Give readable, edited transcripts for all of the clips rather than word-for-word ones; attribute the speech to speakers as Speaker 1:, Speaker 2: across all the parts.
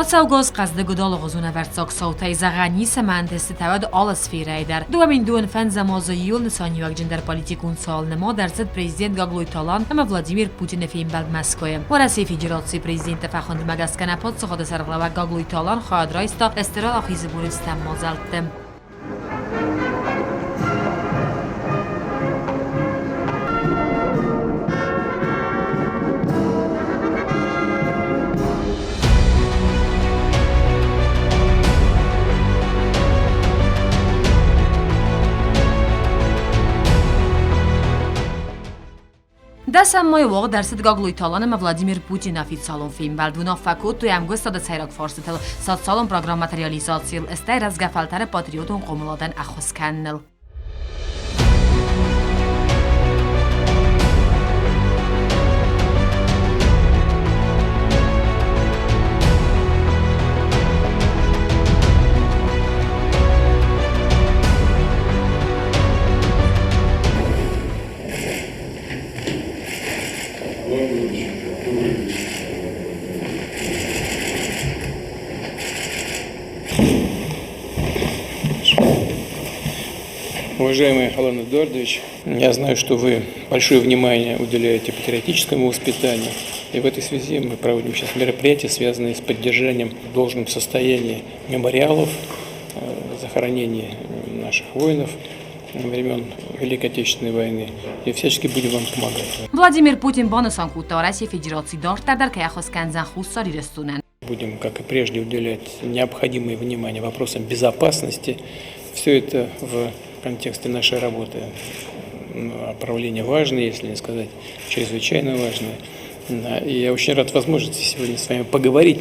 Speaker 1: Ацӕугӕ аз хъӕздыг уыд алыгъуызон ӕвӕрццаг цаутӕй, зӕгъӕн, ницӕмӕ ӕнтыстытӕ уӕд алы сферӕйы дӕр. 2025 азы июлы нысаниуӕгджындӕр политикон цауыл нымад ӕрцыд президент Гаглойты Алан ӕмӕ Владимир Путины фембӕлд Мӕскуыйы. Уӕрӕсейы Федерацийы президенты фӕхуындмӕ гӕсгӕ нӕ паддзахады сӕргълӕууӕг Гаглойты Алан хайад райста Стыр Уӕлахизы боны цытӕн мадзӕлтты. Дӕсӕм майы уагъд ӕрцыд Гаглойты Алан ӕмӕ Владимир Путины официалон фембӕлд. Уынаффӕ кодтой ӕмгуыстады сӕйраг фарстытыл, социалон программӕты реализацийыл, стӕй рӕзгӕ фӕлтӕры патриотон хъомыладӕн ӕххуыс кӕныныл.
Speaker 2: Уважаемый Алан Эдуардович, я знаю, что вы большое внимание уделяете патриотическому воспитанию. И в этой связи мы проводим сейчас мероприятия, связанные с поддержанием в должном состоянии мемориалов, захоронений наших воинов времен Великой Отечественной войны. И всячески будем вам помогать.
Speaker 1: Владимир Путин банысан кодта Уӕрӕсейы Федераци дарддӕр дӕр кӕй ӕххуыс кӕндзӕн Хуссар Ирыстонӕн.
Speaker 2: Будем, как и прежде, уделять необходимое внимание вопросам безопасности. Все это в контексте нашей работы. Направление важное, если не сказать чрезвычайно важное. И я очень рад возможности сегодня с вами поговорить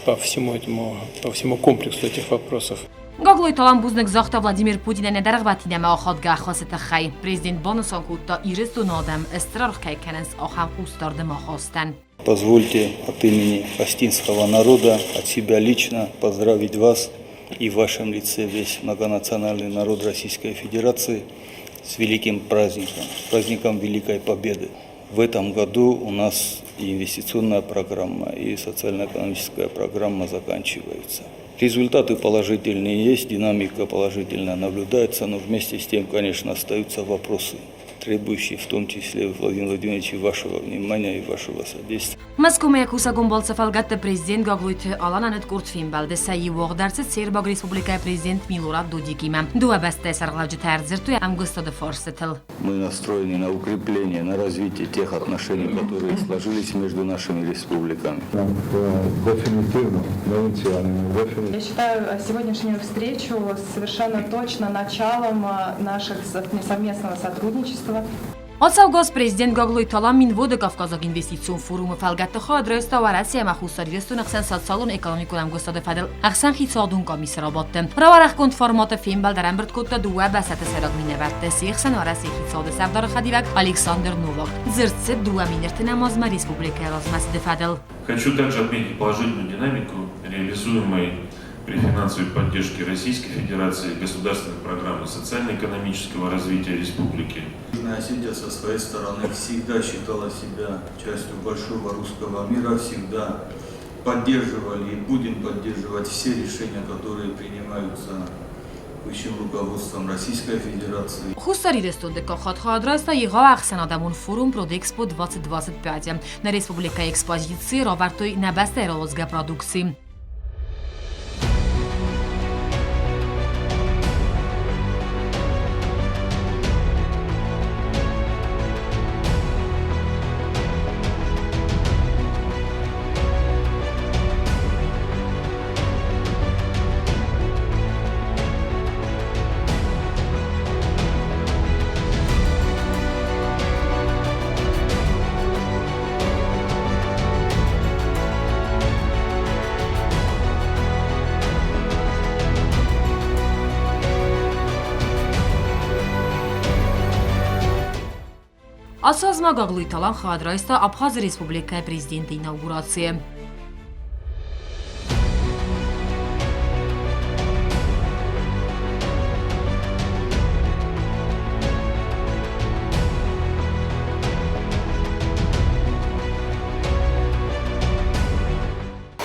Speaker 2: по всему этому, по всему комплексу этих вопросов.
Speaker 1: Гаглойты Алан бузныг загъта Владимир Путинӕн нӕ дӕргъвӕтин ӕмӕ ахадгӕ ӕххуысы тыххӕй. Президент банысан кодта, Ирыстоны адӕм стыр аргъ кӕй кӕнынц ахӕм хъусдарды махастӕн.
Speaker 3: Позвольте от имени Остинского народа, от себя лично поздравить вас и в вашем лице весь многонациональный народ Российской Федерации с великим праздником, праздником Великой Победы. В этом году у нас и инвестиционная программа, и социально-экономическая программа заканчиваются. Результаты положительные есть, динамика положительная наблюдается, но вместе с тем, конечно, остаются вопросы, требующие в том числе, Владимир Владимирович, вашего внимания и вашего содействия.
Speaker 1: Мӕскуымӕ кусӕгон балцы фӕлгӕтты президент Гаглойты Алан ныткъорд фембӕлды сӕ иу уагъд ӕрцыд Сербаг Республикӕйы президент Милорад Додикимӕ. Дыууӕ бӕстӕйы сӕргълӕуджытӕ ӕрдзырдтой ӕмгуыстады фарстытыл.
Speaker 3: Мы настроены на укрепление, на развитие тех отношений, которые сложились между нашими республиками.
Speaker 4: Я считаю сегодняшнюю встречу совершенно точно началом наших совместного сотрудничества.
Speaker 1: Ацӕугӕ аз президент Гаглойты Алан Минводы Кавказаг инвестицион форумы фӕлгӕтты хайад райста Уӕрӕсе ӕмӕ Хуссар Ирыстоны хсӕн социалон-экономикон ӕмгуыстады фӕдыл ӕхсӕнхицауадон къамисы рабадты. Рауӕрӕхгонд форматы фембӕлд ӕрӕмбырд кодта дыууӕ бӕстӕты сӕйраг минӕвӕртты, се хсӕн Уӕрӕсейы хицауады сӕрдары хӕдивӕг Александр Новак. Дзырд цыд 2003 азмӕ республикӕйы размӕцыды фӕдыл.
Speaker 5: Хочу также отметить положительную динамику, реализуемой при финансовой поддержке Российской Федерации государственной программы социально-экономического развития республики.
Speaker 3: Южная Осетия со своей стороны всегда считала себя частью большого русского мира, всегда поддерживали и будем поддерживать все решения, которые принимаются высшим руководством Российской Федерации.
Speaker 1: Хуссар Ирыстон дыккаг хатт хайад райста егъау ӕхсӕнадӕмон форум Продэкспо 2025. Нӕ республикӕйы экспозицийы равӕрдтой нӕ бӕстӕйы рауадзгӕ продукци. Ацы аз ма Гаглойты Алан хайад райста Абхазы Республикӕйы президенты инаугурацийы.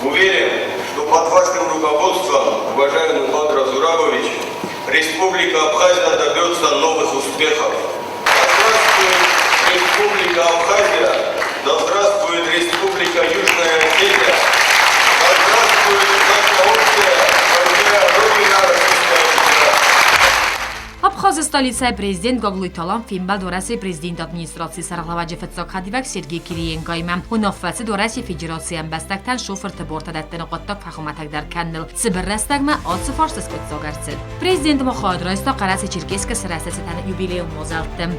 Speaker 6: Уверен, Республика Абхазия добьется новых успехов. Да здравствует Республика Абхазия! Да здравствует Республика Южная Осетия! Да здравствует наша общая большая Родина Российская Федерация!
Speaker 1: Абхазы столицӕйы президент Гаглойты Алан фембӕлд Уӕрӕсейы президенты администрацийы сӕргълӕууӕджы фыццаг хӕдивӕг Сергей Кириенкоимӕ. Уынаффӕ цыд Уӕрӕсейы Федерацийы ӕмбӕстӕгтӕн шофырты бортӕ дӕттыны хъуыддаг фӕхуымӕтӕгдӕр кӕныныл. Цыбыр рӕстӕгмӕ ацы фарст скъуыддзаг ӕрцыд. Президент ма хайад райста Хъӕрӕсе-Черкесскы сырӕзты цытӕн юбилейон мадзӕлтты.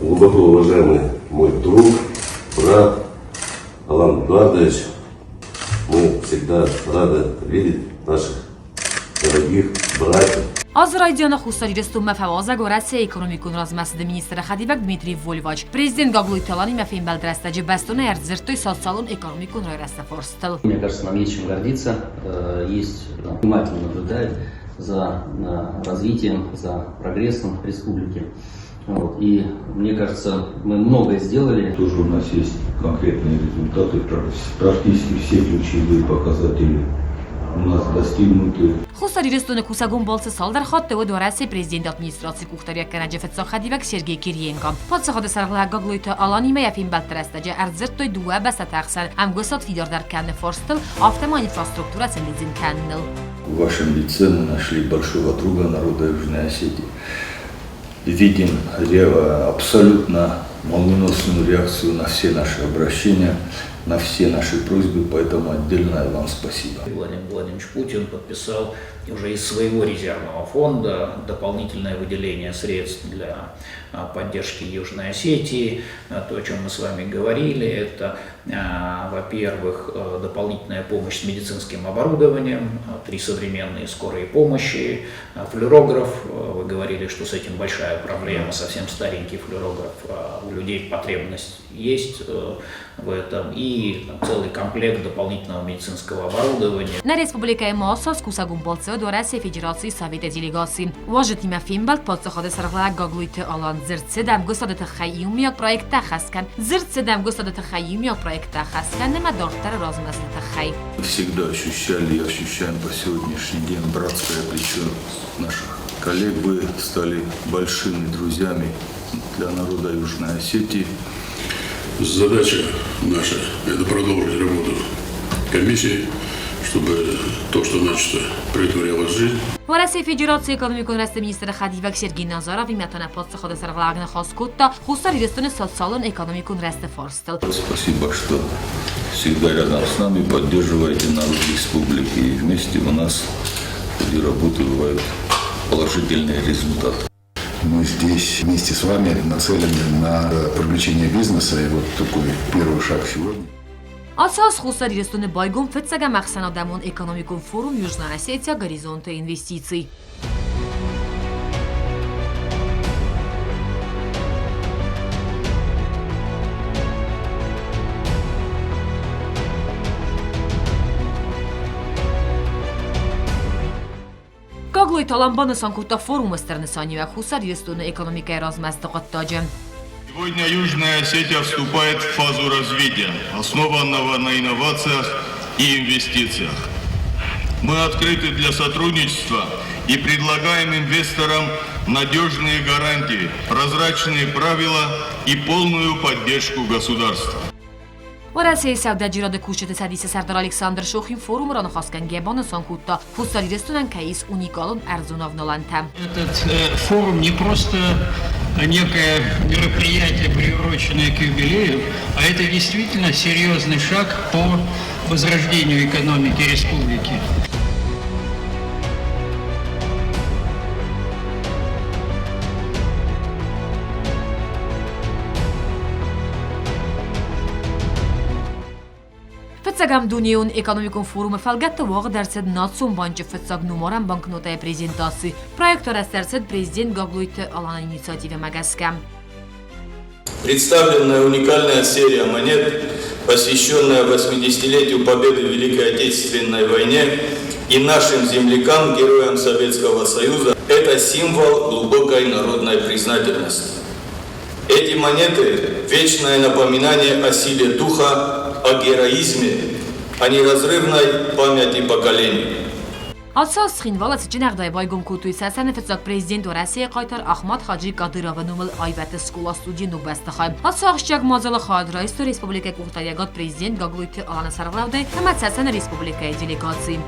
Speaker 7: Глубоко уважаемый мой друг, брат Алан Эдуардович, мы всегда рады видеть наших дорогих братьев.
Speaker 1: Азы райдианы Хуссар Ирыстонмӕ фӕуазӕг Уӕрӕсейы экономикон размӕцыды министры хӕдивӕг Дмитрий Вольвач. Президент Гаглойты Аланимӕ фембӕлд рӕстӕджы бӕстонӕй ӕрдзырдтой социалон-экономикон райрӕзты фарстыл.
Speaker 8: Мне кажется, нам есть чем гордиться, есть внимательно наблюдает за развитием, за прогрессом республики. Вот. И мне кажется, мы многое сделали.
Speaker 3: Тоже у нас есть конкретные результаты, практически все ключевые показатели у нас достигнуты.
Speaker 1: Хуссар Ирыстоны кусӕгон балцы цалдӕр хатты уыд Уӕрӕсейы президенты администрацийы къухдариуӕггӕнӕджы фыццаг хӕдивӕг Сергей Кириенко. Паддзахады сӕргълӕууӕг Гаглойты Аланимӕ йӕ фембӕлдты рӕстӕджы ӕрдзырдтой дыууӕ бӕстӕты ӕхсӕн ӕмгуыстад фидардӕр кӕныны фарстыл, афтӕ ма инфраструктурӕ сӕндидзын кӕныныл.
Speaker 3: В вашем лице мы нашли большого друга народа Южной Осетии. Видим абсолютно молниеносную реакцию на все наши обращения, на все наши просьбы, поэтому отдельное вам спасибо.
Speaker 9: Владимир Владимирович Путин подписал уже из своего резервного фонда дополнительное выделение средств для поддержки Южной Осетии. То, о чем мы с вами говорили, это, во-первых, дополнительная помощь с медицинским оборудованием, три современные скорые помощи, флюорограф. Вы говорили, что с этим большая проблема, совсем старенький флюорограф. У людей потребность есть в этом. И там целый комплект дополнительного медицинского оборудования.
Speaker 1: Нӕ республикӕйы ма ацы аз кусӕгон балцы уыд Уӕрӕсейы Федерацийы Советы делегаци. Уазджытимӕ фембӕлд паддзахады сӕргълӕууӕг Гаглойты Алан. Дзырд цыд ӕмгуыстады тыххӕй иумиаг проекттӕ ӕххӕст кӕн. Дзырд цыд ӕмгуыстады тыххӕй иумиаг проекттӕ ӕххӕст кӕнын ӕмӕ дарддӕры размӕцыды тыххӕй.
Speaker 3: Всегда ощущали и ощущаем по сегодняшний день братское плечо наших коллег. Вы стали большими друзьями для народа Южной Осетии.
Speaker 10: Задача наша – это продолжить работу комиссии, чтобы то, что начато, претворялось в жизнь.
Speaker 1: Уӕрӕсейы Федерацийы экономикон рӕзты министры хӕдивӕг Сергей Назаров имӕ та нӕ паддзахады сӕргълӕууӕг ныхас кодта Хуссар Ирыстоны социалон-экономикон рӕзты фарстыл.
Speaker 3: Спасибо, что всегда рядом с нами, поддерживаете народ республики. И вместе у нас в ходе работы бывают положительные результаты.
Speaker 11: Мы здесь вместе с вами нацелены на привлечение бизнеса. И вот такой первый шаг сегодня.
Speaker 1: Ацы аз Хуссар Ирыстоны байгом фыццӕгӕм ӕхсӕнадӕмон экономикон форум Южная Осетия горизонты инвестиций. Гаглойты Алан банысан кодта форумы стыр нысаниуӕг Хуссар Ирыстоны экономикӕйы размӕцыды хъуыддаджы.
Speaker 6: Сегодня Южная Осетия вступает в фазу развития, основанного на инновациях и инвестициях. Мы открыты для сотрудничества и предлагаем инвесторам надежные гарантии, прозрачные правила и полную поддержку государства.
Speaker 1: Уӕрӕсейы сӕудӕджерады кусджыты цӕдисы сӕрдар Александр Шохин форумы раныхасгӕнгӕ банысан кодта, Хуссар Ирыстонӕн кӕй ис уникалон ӕрдзон авналӕнтӕ.
Speaker 2: Этот форум не просто некое мероприятие, приуроченное к юбилею, а это действительно серьезный шаг по возрождению экономики республики.
Speaker 1: Фыццӕгӕм дунейон экономикон форумы фӕлгӕтты уагъд ӕрцыд Национ банчы фыццаг номарӕн банкнотӕйы презентаци. Проект арӕзт ӕрцыд президент Гаглойты Аланы инициативӕмӕ гӕсгӕ.
Speaker 6: Представленная уникальная серия монет, посвященная 80-летию Победы в Великой Отечественной войне и нашим землякам, героям Советского Союза, это символ глубокой народной признательности. Эти монеты – вечное напоминание о силе духа о героизме, о неразрывной памяти поколений.
Speaker 1: Ацы аз Цхинвалы цытджын ӕгъдауӕй байгом кодтой Цӕцӕны фыццаг президент Уӕрӕсейы хъайтар Ахмат Хаджи Кадыровы номыл аивӕдты скъола-студийы ног бӕстыхай. Ацы ахсджиаг мадзалы хайад райстой республикӕйы къухдариуӕгад президент Гаглойты Аланы сӕргълӕудӕй ӕмӕ Цӕцӕны республикӕйы делегаци.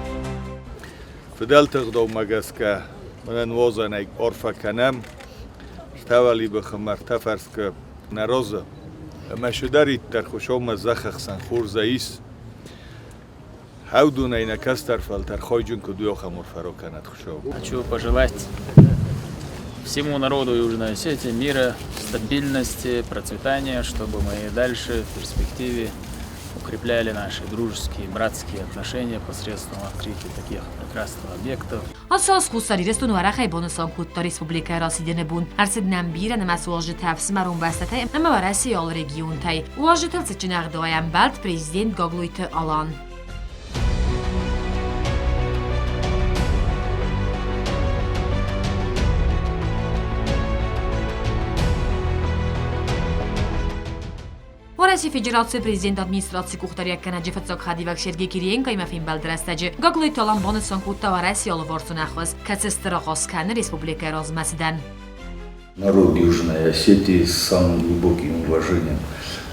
Speaker 12: Фыдӕлты ӕгъдаумӕ гӕсгӕ мӕнӕн уодзӕнӕй арфӕ кӕнӕм Ӕртӕ ӕртӕ фӕрскы нӕ розы ӕмӕ цыдӕриддӕр Хуыцаумӕ зӕххы хсӕн хорзӕй ис, Хӕвдунӕй нӕ кӕстӕр фӕлтӕр хайджын куыд уой, ахӕм арфӕ кӕнӕд Хуыцау.
Speaker 13: Хочу пожелать всему народу Южной Осетии мира, стабильности, процветания, чтобы мы и дальше в перспективе укрепляли наши дружеские, братские отношения посредством открытия таких прекрасных объектов.
Speaker 1: Ацы аз Хуссар Ирыстон уӕрӕхӕй банысан кодта республикӕйы расидӕны бон. Ӕрцыд нӕм бирӕ нымӕц уазджытӕ ӕфсымӕрон бӕстӕтӕй ӕмӕ Уӕрӕсейы алы регионтӕй. Уазджытыл цытджын ӕгъдауӕй ӕмбӕлд президент Гаглойты Алан. Уӕрӕсейы Федерацийы президент администрацийы къухдариуӕггӕнӕджы фыццаг хӕдивӕг Сергей Кириенкоимӕ фембӕлды рӕстӕджы Гаглойты Алан банысан кодта Уӕрӕсейы алыварсон ӕххуыс, кӕцы стыр ахъаз кӕны республикӕйы размӕцыдӕн.
Speaker 3: Народ Южной Осетии с самым глубоким уважением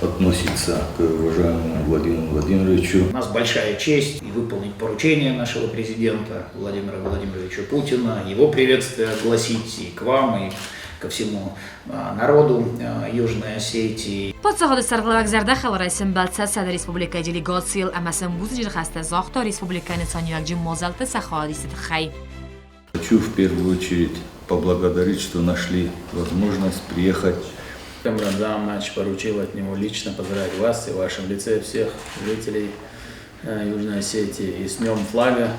Speaker 3: относится к уважаемому Владимиру Владимировичу.
Speaker 9: У нас большая честь выполнить поручение нашего президента Владимира Владимировича Путина, его приветствие огласить и к вам, и ко всему народу Южной Осетии.
Speaker 1: Паддзахады сӕргълӕууӕг зӕрдӕхӕларӕй сӕмбӕлд Цӕцӕны республикӕйы делегацийыл ӕмӕ сын бузныджы ныхӕстӕ загъта республикӕйы нысаниуӕгджын мадзӕлтты сӕ хайадисты тыххӕй.
Speaker 3: Хочу в первую очередь поблагодарить, что нашли возможность приехать.
Speaker 13: Рамзан Амач поручил от него лично поздравить вас и в вашем лице всех жителей Южной Осетии и с Днем флага,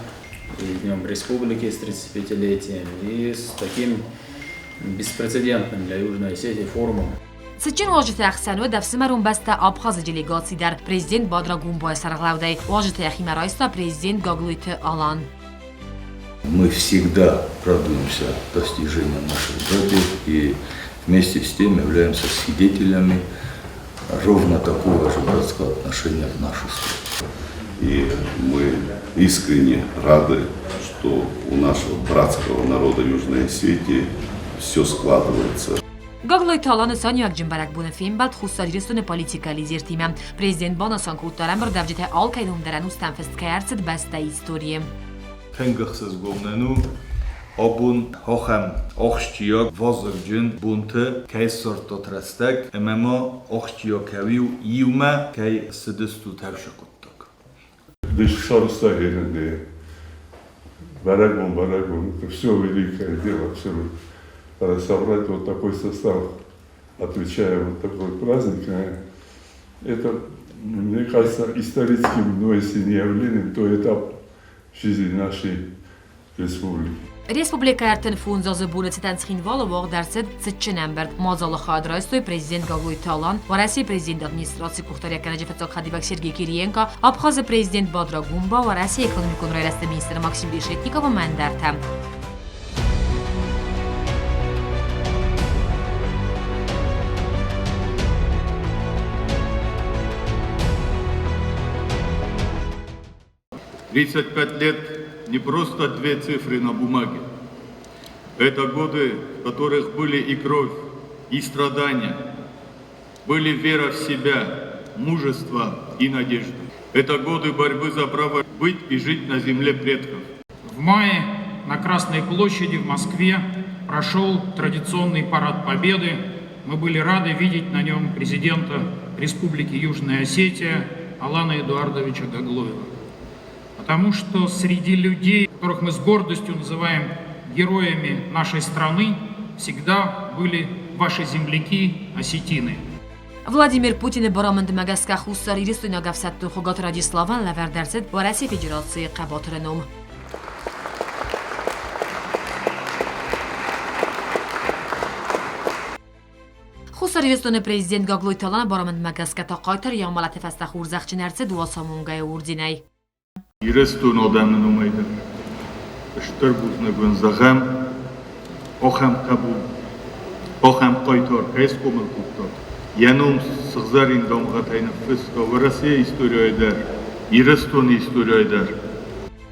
Speaker 13: и с Днем Республики с 35-летием, и с таким беспрецедентным для Южной Осетии форумом.
Speaker 1: Цытджын уазджыты ӕхсӕн уыд ӕфсымӕрон бӕстӕ Абхазы делегаци дӕр президент Бадра Гумбайы сӕргълӕудӕй. Уазджыты йӕхимӕ райста президент Гаглойты Алан.
Speaker 3: Мы всегда радуемся достижениям наших братьев и вместе с тем являемся свидетелями ровно такого же братского отношения в нашу сторону.
Speaker 7: И мы искренне рады, что у нашего братского народа Южной Осетии все складывается.
Speaker 1: Гаглойты Алан нысаниуӕгджын бӕрӕгбоны фембӕлд Хуссар Ирыстоны политикӕйы лидертимӕ. Президент банысан кодта, ӕрӕмбырдуӕвджытӕ алкӕй ном дӕр ӕнустӕм фыст кӕй ӕрцыд бӕстӕйы историйы.
Speaker 12: Тынг ӕхсызгон нын у, абон ахӕм ахсджиаг, вазыгджын бонты кӕй ссардтат рӕстӕг ӕмӕ ма ахсджиаг кӕй у, иумӕ кӕй цыдыстут ӕвзӕр хъуыддаг.
Speaker 10: Дыссарстагенде бӕрӕгбон, бӕрӕгбон, это все великое дело абсолютно. Собрать вот такой состав, отвечая вот такой праздник, это, мне кажется, историческим, ну, если не явлением, то этап жизни нашей республики.
Speaker 1: Республикӕйы 35 азы боны цытӕн Цхинвалы уагъд ӕрцыд цытджын ӕмбырд. Мадзалы хайад райстой президент Гаглойты Алан, Уӕрӕсейы президенты администрацийы къухдариуӕггӕнӕджы фыццаг хӕдивӕг Сергей Кириенко, Абхазы президент Бадра Гумба, Уӕрӕсейы экономикон райрӕзты министр Максим Решетников ӕмӕ ӕндӕртӕ.
Speaker 6: 35 лет не просто две цифры на бумаге. Это годы, в которых были и кровь, и страдания, были вера в себя, мужество и надежда. Это годы борьбы за право быть и жить на земле предков.
Speaker 14: В мае на Красной площади в Москве прошел традиционный парад Победы. Мы были рады видеть на нем президента Республики Южная Осетия Алана Эдуардовича Гаглоева. Потому что среди людей, которых мы с гордостью называем героями нашей страны, всегда были ваши земляки, осетины.
Speaker 1: Владимир Путины барамындмӕ гӕсгӕ хуссарирыстойнаг ӕфсӕддон Хуыгаты Радиславӕн лӕвӕрд ӕрцыд Уӕрӕсейы Федерацийы хъӕбатыры ном. Хуссар Ирыстоны президент Гаглойты Аланы барамындмӕ гӕсгӕ та хъайтар йӕ амӕлӕты фӕстӕ хорзӕхджын ӕрцыд Уацамонгӕйы орденӕй.
Speaker 6: Ирыстон адӕмы номӕй дӕр стыр бузныг уын зӕгъӕм, ахӕм хъӕбул, ахӕм хъайтар кӕй схъомыл кодтат. Йӕ ном сыгъзӕрин дамгъӕтӕй ныффыста Уӕрӕсейы историйӕ дӕр, Ирыстоны историйӕ дӕр.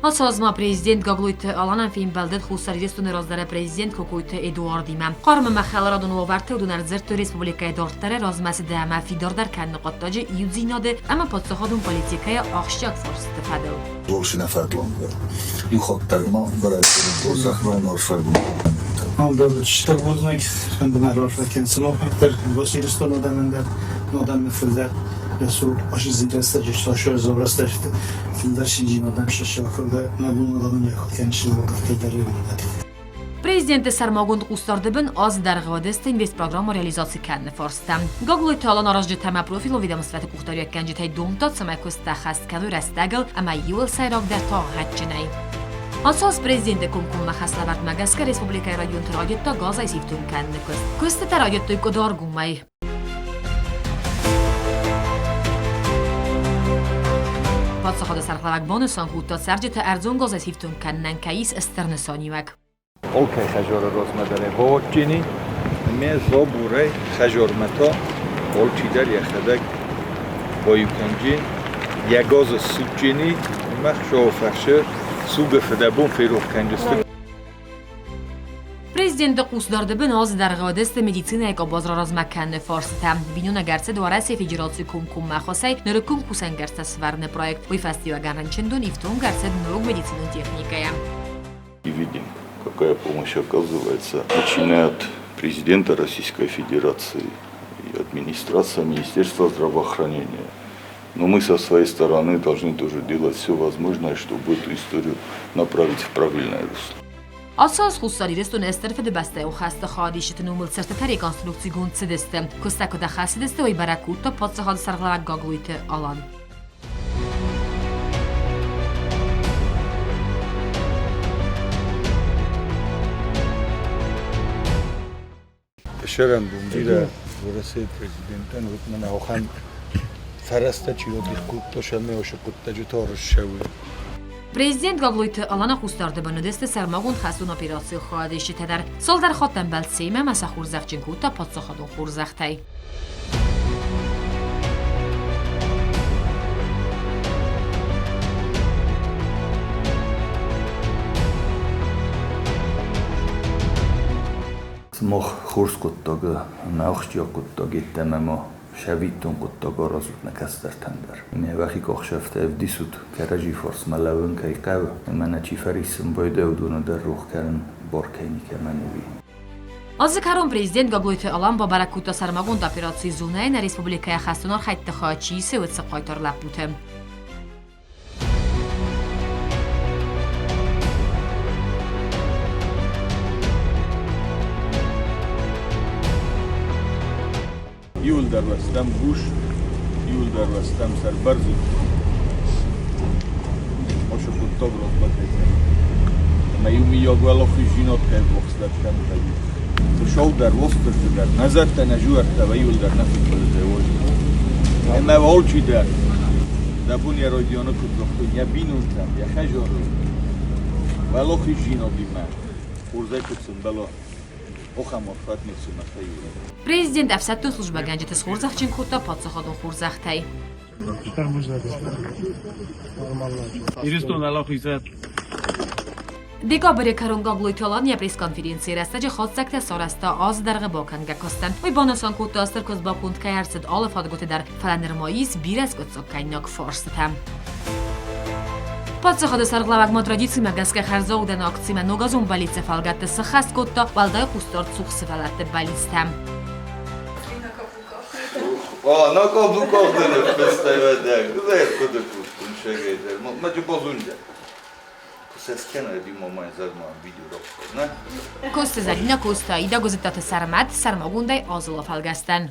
Speaker 1: Ацы аз ма президент Гаглойты Аланӕн фембӕлдыд Хуссар Ирыстоны раздӕры президент Кокойты Эдуардимӕ. Хъарм ӕмӕ хӕларадон уавӕрты уыдон ӕрдзырдтой республикӕйы дарддӕры размӕцыды ӕмӕ фидардӕр кӕныны хъуыддаджы иудзинады ӕмӕ паддзахадон политикӕйы ахсджиаг фарстыты фӕдыл. Президенты сӕрмагонд хъусдарды бын аз дӕргъы Одессы инвестпрограмма реализаци кӕныны фарста. Гаглойты Алан аразджытӕ ӕмӕ профилон ведомствӕты къухдариуӕггӕнджытӕй домдта, цӕмӕй куыст ӕххӕст кӕной рӕстӕгыл ӕмӕ иуыл сӕйрагдӕр та гъӕдджынӕй. Ацы аз президенты комкоммӕ хӕслӕвӕрдмӕ гӕсгӕ республикӕйы районты райдыдта газӕй сифтонг кӕныны куыст. Куыстытӕ райдыдтой Къуыдаргомӕй. Паддзахады сӕргълӕууӕг банысан кодта, цӕрджытӕ ӕрдзон газӕй сифтонг кӕнынӕн кӕй ис стыр нысаниуӕг.
Speaker 12: Алкӕй хӕжоры розмӕ дӕр баадджын ӕмӕ забурӕй хӕжормӕ та алчидӕр йӕхӕдӕг баиу кӕнджын, йӕ газы ссудджыни ӕмӕ хсӕвы фӕрсы сугы фыдӕбон ферох кӕнджысты.
Speaker 1: Президенты хъусдарды бын аз дӕргъы уыдысты медицинӕйы къабаз раразмӕ кӕныны фарстытӕ. Биноныг ӕрцыд Уӕрӕсейы Федерацийы комкоммӕ ӕххуысӕй нырыккон кусӕнгӕрзтӕ сӕвӕрыны проект. Уый фӕстиуӕгӕн рынчындон ифтонг ӕрцыд ног медицинон техникӕйӕ.
Speaker 7: И видим, какая помощь оказывается, начиная от президента Российской Федерации и администрации Министерства здравоохранения. Но мы со своей стороны должны тоже делать все возможное, чтобы эту историю направить в правильное русло.
Speaker 1: Ацы аз Хуссар Ирыстоны Стыр Фыдыбӕстӕйы хӕсты хайадисджыты номыл цыртытӕ реконструкцигонд цыдысты. Куыст куыд ахӕцыдысты, уый бӕрӕг кодта паддзахады сӕргълӕууӕг Гаглойты Алан.
Speaker 12: Сӕрӕн бирӕ Уӕрӕсейы президентӕн уыд мӕнӕ ахӕм фӕрӕзтӕ чи радих кодта, сӕмӕ уыцы хъуыддаджы та ӕрыссӕуы.
Speaker 1: Президент Гаглойты Алана хъусдарды бын уыдысты сӕрмагонд хӕстон операцийы хайадисджытӕ дӕр. Цалдӕр хатт ӕмбӕлд семӕ ӕмӕ сӕ хорзӕхджын кодта паддзахадон хорзӕхтӕй.
Speaker 12: Сымах хорз хъуыддаг ӕмӕ ахсджиаг хъуыддаг йеддӕмӕ ма сӕвиттон хъуыддаг аразут нӕ кӕстӕртӕн дӕр. Ме уӕхи къахсӕфтӕ ӕвдисут, кӕрӕдзи фарсмӕ лӕууын кӕй хъӕуы, ӕмӕ нӕ чи фӕриссын байдайы, уыдоны дӕр рох кӕнын бар кӕй никӕмӕн у, уый.
Speaker 1: Азы кӕрон президент Гаглойты Алан бабӕрӕг кодта сӕрмагонд операцийы зонӕйы нӕ республикӕйы хӕстон архӕйдты хайад чи исы, уыцы хъайтар лӕппуты.
Speaker 12: Иуылдӕр уӕ стӕм буз, иуылдӕр уӕ стӕм сӕрбӕрзонд. Ошо хъуыддаг рохбакӕй Ӕмӕ иумийаг уӕлахиздзинад кӕй бохсдӕр кӕнтӕй. Хуыцау дӕр, Уастырджи дӕр, нӕ зӕдтӕ, нӕ зуӕрттӕ иуылдӕр нӕ фыдбылызӕй уой. Ӕмӕ алчи дӕр дӕ бон йӕ райдианы куыд загътой, йӕ бинонтӕн, йӕ хӕдзары уӕлахиздзинадимӕ хорзӕй куыд сӕмбӕла, ахӕм арфӕт ницымӕ фӕивы.
Speaker 1: Президент ӕфсӕддон службӕгӕнджыты схорзӕхджын кодта паддзахадон хорзӕхтӕй.
Speaker 13: Ирыстон уӕлахизӕд!
Speaker 1: Декабры кӕрон Гаглойты Алан йӕ пресс-конференцийы рӕстӕджы хатдзӕгтӕ сарӕзта азы дӕргъы бакӕнгӕ куыстӕн. Уый банысан кодта, стыр куыст баконд кӕй ӕрцыд алы фадгуыты дӕр, фӕлӕ нырма ис бирӕ скъуыддзагкӕнинаг фарстытӕ. Паддзахады сӕргълӕууӕг ма традицимӕ гӕсгӕ хӕрзаудӕн акцимӕ ногазон бӕллиццы фӕлгӕтты сыххӕст кодта уӕлдай хъусдард цух сывӕллӕтты бӕллицтӕм.
Speaker 12: А, на каблуках ныффыста Хъуыды кодтон сӕгӕйдӕр. Мӕ базонджа.
Speaker 1: Коста Зӕринӕ Коста, Ида Гуызыттаты Сӕрмӕт сӕрмагондӕй Азылы фӕлгӕстӕн.